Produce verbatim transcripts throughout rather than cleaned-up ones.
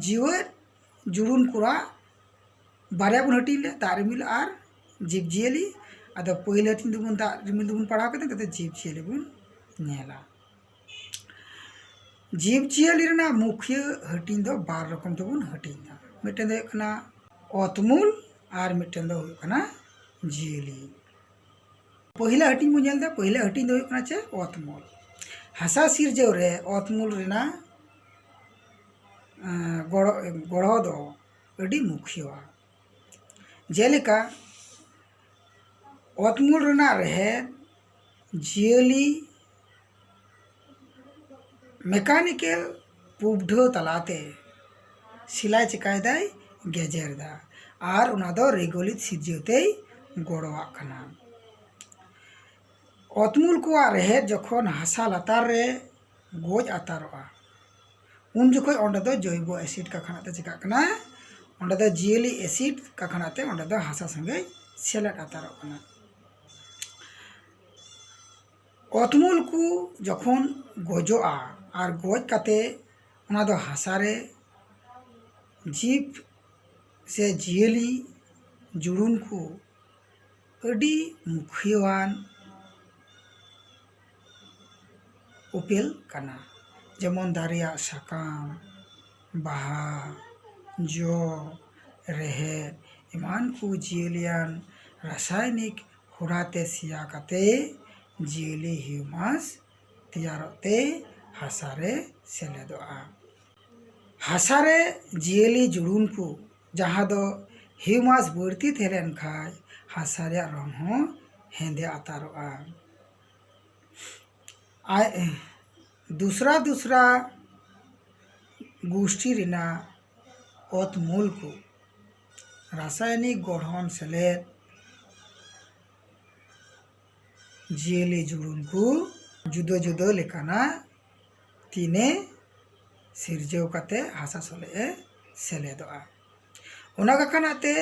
ᱡᱤᱣᱮᱫ ᱡᱩᱲᱩᱱ ᱠᱚᱣᱟᱜ ᱵᱟᱨᱭᱟ ᱵᱚᱱ ᱦᱟᱹᱴᱤᱧ ᱞᱮᱫ, ᱫᱟᱜ ᱨᱤᱢᱤᱞ ᱟᱨ ᱡᱤᱵᱽᱼᱡᱤᱭᱟᱹᱞᱤ᱾ ᱟᱫᱚ ᱯᱳᱭᱞᱳ ᱦᱟᱹᱴᱤᱧ ᱫᱚᱵᱚᱱ ᱫᱟᱜ ᱨᱤᱢᱤᱞ ᱫᱚᱵᱚᱱ ᱯᱟᱲᱦᱟᱣ ᱠᱮᱫᱟ, ᱱᱤᱛᱚᱜ ᱫᱚ ᱡᱤᱵᱽᱼᱡᱤᱭᱟᱹᱞᱤ ᱵᱚᱱ ᱧᱮᱞᱟ᱾ ᱡᱤᱵᱽᱼᱡᱤᱭᱟᱹᱞᱤ ᱨᱮᱱᱟᱜ ᱢᱩᱠᱷᱤᱭᱟᱹ ᱦᱟᱹᱴᱤᱧ ᱫᱚ ᱵᱟᱨ ᱨᱚᱠᱚᱢ ᱛᱮᱵᱚᱱ ᱦᱟᱹᱴᱤᱧ ᱮᱫᱟ᱾ ᱢᱤᱫᱴᱮᱱ ᱫᱚ ᱦᱩᱭᱩᱜ ᱠᱟᱱᱟ ᱚᱛᱢᱩᱞ ᱟᱨ ᱢᱤᱫᱴᱮᱱ ᱫᱚ ᱦᱩᱭᱩᱜ ᱠᱟᱱᱟ ᱡᱤᱭᱟᱹᱞᱤ᱾ ᱯᱟᱹᱦᱤᱞᱟ ᱦᱟᱹᱴᱤᱧ ᱵᱚᱱ ᱧᱮᱞ ᱮᱫᱟ᱾ ᱯᱟᱹᱦᱤᱞᱟ ᱦᱟᱹᱴᱤᱧ ᱫᱚ ᱦᱩᱭᱩᱜ ᱠᱟᱱᱟ ᱪᱮᱫ? ᱚᱛᱢᱩᱞ᱾ ᱦᱟᱥᱟ ᱥᱤᱨᱡᱟᱹᱣ ᱨᱮ ᱚᱛᱢᱩᱞ ᱨᱮᱱᱟᱜ, ᱮᱸ, ᱜᱚᱲᱚ, ᱜᱚᱲᱚ ᱫᱚ ᱟᱹᱰᱤ ᱢᱩᱠᱷᱤᱭᱟᱹᱣᱟ᱾ ᱡᱮᱞᱮᱠᱟ, ᱚᱛᱢᱩᱞ ᱨᱮᱱᱟᱜ ᱨᱮᱦᱮᱫ ᱡᱤᱭᱟᱹᱞᱤ ᱢᱮᱠᱟᱱᱤᱠᱮᱞ ᱯᱩᱵᱰᱷᱟᱹ ᱛᱟᱞᱟᱛᱮ ᱥᱤᱞᱟᱭ ᱪᱮᱠᱟᱭ ᱫᱟᱭ, ᱜᱮᱡᱮᱨ ᱫᱟ, ᱟᱨ ᱚᱱᱟ ᱫᱚ ᱨᱮᱜᱳᱞᱤᱛ ᱥᱤᱨᱡᱟᱹᱣ ᱛᱮᱭ ᱜᱚᱲᱚᱣᱟᱜ ᱠᱟᱱᱟ᱾ ᱚᱛᱢᱩᱞ ᱠᱚᱣᱟᱜ ᱨᱮᱦᱮᱫ ᱡᱚᱠᱷᱚᱱ ᱦᱟᱥᱟ ᱞᱟᱛᱟᱨ ᱨᱮ ᱜᱚᱡ ᱟᱛᱟᱨᱚᱜᱼᱟ, ᱩᱱ ᱡᱚᱠᱷᱚᱡ ᱚᱸᱰᱮ ᱫᱚ ᱡᱳᱭᱵᱚ ᱮᱥᱤᱰ ᱠᱟᱠᱷᱟᱱᱟᱜ ᱛᱮ ᱪᱤᱠᱟᱹᱜ ᱠᱟᱱᱟ? ᱚᱸᱰᱮ ᱫᱚ ᱡᱤᱭᱟᱹᱞᱤ ᱮᱥᱤᱰ ᱠᱟᱠᱷᱟᱱᱟᱜ ᱛᱮ ᱚᱸᱰᱮ ᱫᱚ ᱦᱟᱥᱟ ᱥᱚᱸᱜᱮ ᱥᱮᱞᱮᱫ ᱟᱛᱟᱨᱚᱜ ᱠᱟᱱᱟ᱾ ᱚᱛᱢᱩᱞ ᱠᱚ ᱡᱚᱠᱷᱚᱱ ᱜᱚᱡᱚᱜᱼᱟ ᱟᱨ ᱜᱚᱡ ᱠᱟᱛᱮ ᱚᱱᱟ ᱫᱚ ᱦᱟᱥᱟ ᱨᱮ ᱡᱤᱵᱽ ᱥᱮ ᱡᱤᱭᱟᱹᱞᱤ ᱡᱩᱲᱩᱱ ᱠᱚ ᱟᱹᱰᱤ ᱢᱩᱠᱷᱤᱭᱟᱹᱣᱟᱱ ᱩᱯᱮᱞ ᱠᱟᱱᱟ, ᱡᱮᱢᱚᱱ ᱫᱟᱨᱮᱭᱟᱜ ᱥᱟᱠᱟᱢ, ᱵᱟᱦᱟ, ᱡᱚ, ᱨᱮᱦᱮᱫ ᱮᱢᱟᱱ ᱠᱚ ᱡᱤᱭᱟᱹᱞᱤᱭᱟᱱ ᱨᱟᱥᱟᱭᱱᱤᱠ ᱦᱚᱨᱟᱛᱮ ᱥᱮᱭᱟ ᱠᱟᱛᱮ ᱡᱤᱭᱟᱹᱞᱤ ᱦᱤᱭᱩᱢᱟᱥ ᱛᱮᱭᱟᱨᱚᱜ ᱛᱮ ᱦᱟᱥᱟ ᱨᱮ ᱥᱮᱞᱮᱫᱚᱜᱼᱟ᱾ ᱦᱟᱥᱟ ᱨᱮ ᱡᱤᱭᱟᱹᱞᱤ ᱡᱩᱲᱩᱱ ᱠᱚ, ᱡᱟᱦᱟᱸ ᱫᱚ ᱦᱤᱭᱩᱢᱟᱥ ᱵᱟᱹᱲᱛᱤ ᱛᱟᱦᱮᱸ ᱞᱮᱱ ᱠᱷᱟᱡ ᱦᱟᱥᱟ ᱨᱮᱭᱟᱜ ᱨᱚᱝ ᱦᱚᱸ ᱦᱮᱸᱫᱮ ᱟᱛᱟᱨᱚᱜᱼᱟ᱾ ᱟᱭ-, ᱫᱩᱥᱨᱟ ᱫᱩᱥᱨᱟ ᱜᱩᱥᱴᱤ ᱨᱮᱱᱟᱜ ᱚᱛ ᱢᱩᱞ ᱠᱚ ᱨᱟᱥᱟᱭᱚᱱᱤᱠ ᱜᱚᱲᱦᱚᱱ ᱥᱮᱞᱮᱫ ᱡᱤᱭᱟᱹᱞᱤ ᱡᱩᱲᱩᱱ ᱠᱚ ᱡᱩᱫᱟᱹ ᱡᱩᱫᱟᱹ ᱞᱮᱠᱟᱱᱟᱜ ᱛᱤᱱᱮ ᱥᱤᱨᱡᱟᱹᱣ ᱠᱟᱛᱮ ᱦᱟᱥᱟ ᱥᱚᱞᱮᱜ ᱮ ᱥᱮᱞᱮᱫᱚᱜᱼᱟ᱾ ᱚᱱᱟ ᱠᱟᱠᱷᱟᱱᱟᱜ ᱛᱮ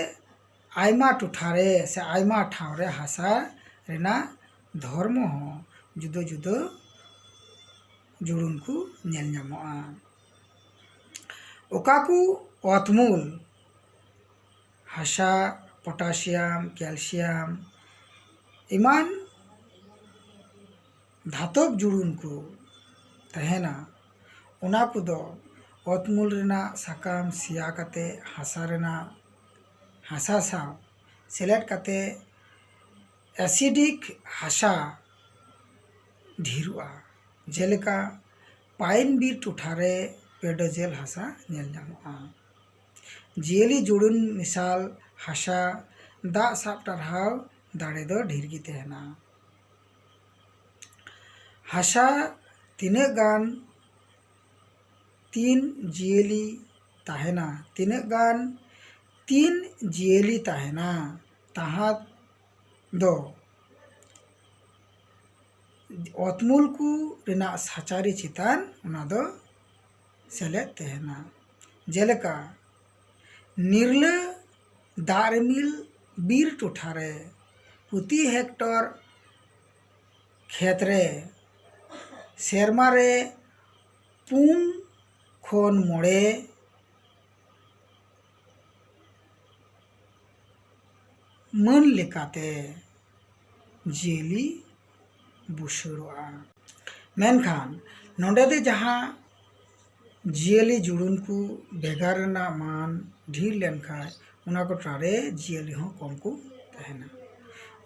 ᱟᱭᱢᱟ ᱴᱚᱴᱷᱟ ᱨᱮ ᱥᱮ ᱟᱭᱢᱟ ᱴᱷᱟᱶ ᱨᱮ ᱦᱟᱥᱟ ᱨᱮᱱᱟᱜ ᱫᱷᱚᱨᱢᱚ ᱦᱚᱸ ᱡᱩᱫᱟᱹ ᱡᱩᱫᱟᱹ ᱡᱩᱲᱩᱱ ᱠᱚ ᱧᱮᱞ ᱧᱟᱢᱚᱜᱼᱟ᱾ ᱚᱠᱟ ᱠᱚ ᱚᱛᱢᱩᱞ ᱦᱟᱥᱟ, ᱯᱚᱴᱟᱥᱤᱭᱟᱢ, ᱠᱮᱞᱥᱤᱭᱟᱢ ᱮᱢᱟᱱ ᱫᱷᱟᱛᱚᱵ ᱡᱩᱲᱩᱱ ᱠᱚ ᱛᱟᱦᱮᱱᱟ, ᱚᱱᱟ ᱠᱚᱫᱚ ᱚᱛᱢᱩᱞ ᱨᱮᱱᱟᱜ ᱥᱟᱠᱟᱢ ᱥᱮᱭᱟ ᱠᱟᱛᱮ ᱦᱟᱥᱟ ᱨᱮᱱᱟᱜ, ᱦᱟᱥᱟ ᱥᱟᱶ ᱥᱮᱞᱮᱫ ᱠᱟᱛᱮ acidic ᱦᱟᱥᱟ ᱰᱷᱮᱨᱚᱜᱼᱟ᱾ ᱡᱮᱞᱮᱠᱟ, ᱯᱟᱭᱤᱱ ᱵᱤᱨ ᱴᱚᱴᱷᱟ ᱨᱮ ᱯᱮᱰᱳᱡᱮᱞ ᱦᱟᱥᱟ ᱧᱮᱞ ᱧᱟᱢᱚᱜᱼᱟ᱾ ᱡᱤᱭᱟᱹᱞᱤ ᱡᱩᱲᱩᱱ ᱢᱮᱥᱟᱞ ᱦᱟᱥᱟ ᱫᱟᱜ ᱥᱟᱵ ᱴᱟᱨᱦᱟᱣ ᱫᱟᱲᱮ ᱫᱚ ᱰᱷᱮᱨ ᱜᱮ ᱛᱟᱦᱮᱱᱟ᱾ ᱦᱟᱥᱟ ᱛᱤᱱᱟᱹᱜ ᱜᱟᱱ ᱛᱤᱱ ᱡᱤᱭᱟᱹᱞᱤ ᱛᱟᱦᱮᱱᱟ, ᱛᱤᱱᱟᱹᱜ ᱜᱟᱱ ᱛᱤᱱ ᱡᱤᱭᱟᱹᱞᱤ ᱛᱟᱦᱮᱱᱟ, ᱛᱟᱦᱟᱸ ᱫᱚ ᱚᱛᱢᱩᱞ ᱠᱚ ᱨᱮᱱᱟᱜ ᱥᱟᱪᱟᱨᱤ ᱪᱮᱛᱟᱱ ᱚᱱᱟ ᱫᱚ ᱥᱮᱞᱮᱫ ᱛᱟᱦᱮᱱᱟ᱾ ᱡᱮᱞᱮᱠᱟ, ᱱᱤᱨᱞᱟᱹ ᱫᱟᱜ ᱨᱤᱢᱤᱞ ᱵᱤᱨ ᱴᱚᱴᱷᱟ ᱨᱮ ᱯᱨᱚᱛᱤ ᱦᱮᱠᱴᱚᱨ ᱠᱷᱮᱛ ᱨᱮ ᱥᱮᱨᱢᱟ ᱨᱮ ᱯᱩᱱ ᱠᱷᱚᱱ ᱢᱚᱬᱮ ᱢᱟᱹᱱ ᱞᱮᱠᱟᱛᱮ ᱡᱤᱭᱟᱹᱞᱤ ᱵᱩᱥᱟᱹᱲᱚᱜᱼᱟ᱾ ᱢᱮᱱᱠᱷᱟᱱ ᱱᱚᱰᱮ ᱫᱚ ᱡᱟᱦᱟᱸ ᱡᱤᱭᱟᱹᱞᱤ ᱡᱩᱲᱩᱱ ᱠᱚ ᱵᱷᱮᱜᱟᱨ ᱨᱮᱱᱟᱜ ᱢᱟᱱ ᱰᱷᱮᱨ ᱞᱮᱱᱠᱷᱟᱱ, ᱚᱱᱟ ᱴᱚᱴᱷᱟ ᱨᱮ ᱡᱤᱭᱟᱹᱞᱤ ᱦᱚᱸ ᱠᱚᱢ ᱠᱚ ᱛᱟᱦᱮᱱᱟ᱾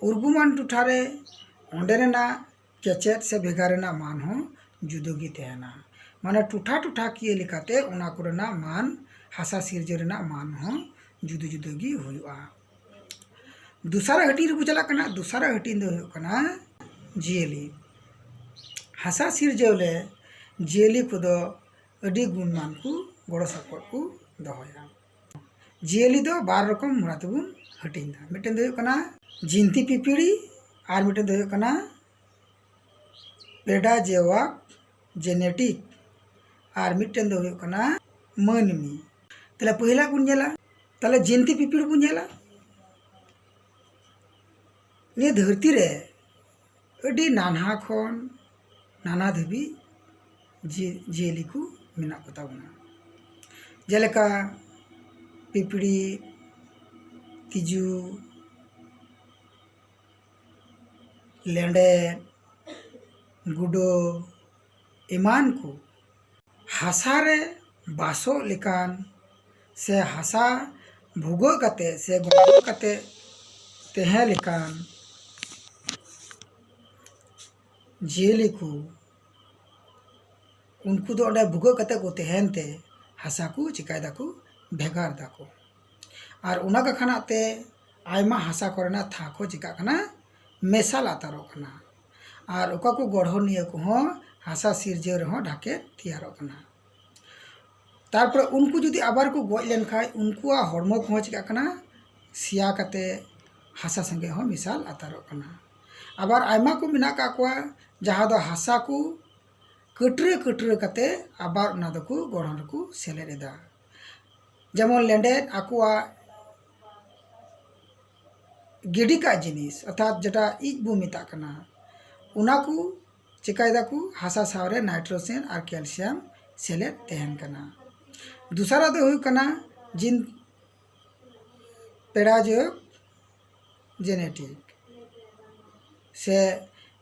ᱩᱨᱜᱩᱢᱟᱱ ᱴᱚᱴᱷᱟ ᱨᱮ ᱚᱸᱰᱮ ᱨᱮᱱᱟᱜ ᱠᱮᱪᱮᱫ ᱥᱮ ᱵᱷᱮᱜᱟᱨ ᱨᱮᱱᱟᱜ ᱢᱟᱱ ᱦᱚᱸ ᱡᱩᱫᱟᱹ ᱜᱮ ᱛᱟᱦᱮᱱᱟ᱾ ᱢᱟᱱᱮ ᱴᱚᱴᱷᱟ ᱴᱚᱴᱷᱟᱠᱤᱭᱟᱹ ᱞᱮᱠᱟᱛᱮ ᱚᱱᱟ ᱠᱚᱨᱮᱱᱟᱜ ᱢᱟᱱ, ᱦᱟᱥᱟ ᱥᱤᱨᱡᱟᱹ ᱨᱮᱱᱟᱜ ᱢᱟᱱ ᱦᱚᱸ ᱡᱩᱫᱟᱹ ᱡᱩᱫᱟᱹ ᱜᱮ ᱦᱩᱭᱩᱜᱼᱟ᱾ ᱫᱚᱥᱟᱨᱟᱜ ᱦᱟᱹᱴᱤᱧ ᱨᱮᱵᱚ ᱪᱟᱞᱟᱜ ᱠᱟᱱᱟ᱾ ᱫᱚᱥᱟᱨᱟᱜ ᱦᱟᱹᱴᱤᱧ ᱫᱚ ᱦᱩᱭᱩᱜ ᱠᱟᱱᱟ ᱡᱤᱭᱟᱹᱞᱤ᱾ ᱦᱟᱥᱟ ᱥᱤᱨᱡᱟᱹᱣ ᱨᱮ ᱡᱤᱭᱟᱹᱞᱤ ᱠᱚᱫᱚ ᱟᱹᱰᱤ ᱜᱩᱱᱢᱟᱱ ᱠᱚ ᱜᱚᱲᱚ ᱥᱚᱯᱚᱦᱚᱫ ᱠᱚ ᱫᱚᱦᱚᱭᱟ᱾ ᱡᱤᱭᱟᱹᱞᱤ ᱫᱚ ᱵᱟᱨ ᱨᱚᱠᱚᱢ ᱢᱚᱲᱟ ᱛᱮᱵᱚᱱ ᱦᱟᱹᱴᱤᱧ ᱮᱫᱟ᱾ ᱢᱤᱫᱴᱮᱱ ᱫᱚ ᱦᱩᱭᱩᱜ ᱠᱟᱱᱟ ᱡᱤᱱᱛᱤ ᱯᱤᱯᱤᱲᱤ ᱟᱨ ᱢᱤᱫᱴᱮᱱ ᱫᱚ ᱦᱩᱭᱩᱜ ᱠᱟᱱᱟ ᱯᱮᱰᱟᱡᱮᱣᱟᱠ ᱡᱮᱱᱮᱴᱤᱠ ᱟᱨ ᱢᱤᱫᱴᱮᱱ ᱫᱚ ᱦᱩᱭᱩᱜ ᱠᱟᱱᱟ ᱢᱟᱹᱱᱢᱤ᱾ ᱛᱟᱦᱞᱮ ᱯᱟᱹᱦᱤᱞᱟᱜ ᱵᱚᱱ ᱧᱮᱞᱟ, ᱛᱟᱦᱞᱮ ᱡᱤᱱᱛᱤ ᱯᱤᱯᱤᱲᱤ ᱵᱚᱱ ᱧᱮᱞᱟ᱾ ᱱᱤᱭᱟᱹ ᱫᱷᱟᱹᱨᱛᱤ ᱨᱮ ᱟᱹᱰᱤ ᱱᱟᱱᱦᱟ ᱠᱷᱚᱱ ᱱᱟᱱᱟ ᱫᱷᱟᱹᱵᱤᱡ ᱡᱤ-, ᱡᱤᱭᱟᱹᱞᱤ ᱠᱚ ᱢᱮᱱᱟᱜ ᱠᱚᱛᱟ ᱵᱚᱱᱟ᱾ ᱡᱮᱞᱮᱠᱟ ᱯᱤᱯᱤᱲᱤ, ᱛᱤᱡᱩ, ᱞᱮᱸᱰᱮᱫ, ᱜᱩᱰᱟᱹ ᱮᱢᱟᱱ ᱠᱚ ᱦᱟᱥᱟ ᱨᱮ ᱵᱟᱥᱚᱜ ᱞᱮᱠᱟᱱ ᱥᱮ ᱦᱟᱥᱟ ᱵᱷᱩᱜᱟᱹᱜ ᱠᱟᱛᱮ ᱥᱮ ᱜᱚᱸᱰᱚ ᱠᱟᱛᱮ ᱛᱟᱦᱮᱸ ᱞᱮᱠᱟᱱ ᱡᱤᱭᱟᱹᱞᱤ ᱠᱚ, ᱩᱱᱠᱩ ᱫᱚ ᱚᱸᱰᱮ ᱵᱷᱩᱜᱟᱹᱜ ᱠᱟᱛᱮ ᱠᱚ ᱛᱟᱦᱮᱱ ᱛᱮ ᱦᱟᱥᱟ ᱠᱚ ᱪᱤᱠᱟᱹᱭ ᱫᱟᱠᱚ, ᱵᱷᱮᱜᱟᱨ ᱫᱟᱠᱚ᱾ ᱟᱨ ᱚᱱᱟ ᱠᱟᱠᱷᱟᱱᱟᱜ ᱛᱮ ᱟᱭᱢᱟ ᱦᱟᱥᱟ ᱠᱚᱨᱮᱱᱟᱜ ᱛᱷᱟᱠ ᱦᱚᱸ ᱪᱤᱠᱟᱹᱜ ᱠᱟᱱᱟ, ᱢᱮᱥᱟᱞ ᱟᱛᱟᱨᱚᱜ ᱠᱟᱱᱟ᱾ ᱟᱨ ᱚᱠᱟ ᱠᱚ ᱜᱚᱲᱦᱚᱱᱤᱭᱟᱹ ᱠᱚᱦᱚᱸ ᱦᱟᱥᱟ ᱥᱤᱨᱡᱟᱹᱣ ᱨᱮᱦᱚᱸ ᱰᱷᱟᱠᱮ ᱛᱮᱭᱟᱨᱚᱜ ᱠᱟᱱᱟ᱾ ᱛᱟᱨᱯᱚᱨᱮ ᱩᱱᱠᱩ ᱡᱩᱫᱤ ᱟᱵᱟᱨ ᱠᱚ ᱜᱚᱡ ᱞᱮᱱᱠᱷᱟᱱ ᱩᱱᱠᱩᱣᱟᱜ ᱦᱚᱲᱢᱚ ᱠᱚᱦᱚᱸ ᱪᱤᱠᱟᱹᱜ ᱠᱟᱱᱟ, ᱥᱮᱭᱟ ᱠᱟᱛᱮ ᱦᱟᱥᱟ ᱥᱚᱸᱜᱮ ᱦᱚᱸ ᱢᱮᱥᱟᱞ ᱟᱛᱟᱨᱚᱜ ᱠᱟᱱᱟ᱾ ᱟᱵᱟᱨ ᱟᱭᱢᱟ ᱠᱚ ᱢᱮᱱᱟᱜ ᱠᱟᱜ ᱠᱚᱣᱟ ᱡᱟᱦᱟᱸ ᱫᱚ ᱦᱟᱥᱟ ᱠᱚ ᱠᱟᱹᱴᱨᱟᱹ ᱠᱟᱹᱴᱨᱟᱹ ᱠᱟᱛᱮ ᱟᱵᱟᱨ ᱚᱱᱟ ᱫᱚᱠᱚ ᱜᱚᱲᱦᱚᱱ ᱨᱮᱠᱚ ᱥᱮᱞᱮᱫ ᱮᱫᱟ᱾ ᱡᱮᱢᱚᱱ ᱞᱮᱸᱰᱮᱫ ᱟᱠᱚᱣᱟᱜ ᱜᱤᱰᱤ ᱠᱟᱜ ᱡᱤᱱᱤᱥ, ᱚᱨᱛᱷᱟᱛ ᱡᱮᱴᱟ ᱤᱡ ᱵᱚ ᱢᱮᱛᱟᱜ ᱠᱟᱱᱟ, ᱚᱱᱟ ᱠᱚ ᱪᱤᱠᱟᱹᱭ ᱫᱟᱠᱚ, ᱦᱟᱥᱟ ᱥᱟᱶᱨᱮ ᱱᱟᱭᱴᱨᱳᱡᱮᱱ ᱟᱨ ᱠᱮᱞᱥᱤᱭᱟᱢ ᱥᱮᱞᱮᱫ ᱛᱟᱦᱮᱱ ᱠᱟᱱᱟ᱾ ᱫᱚᱥᱟᱨᱟᱜ ᱫᱚ ᱦᱩᱭᱩᱜ ᱠᱟᱱᱟ ᱡᱤᱱ ᱯᱮᱲᱟ ᱡᱚᱭᱚᱠ ᱡᱮᱱᱮᱴᱤᱠ ᱥᱮ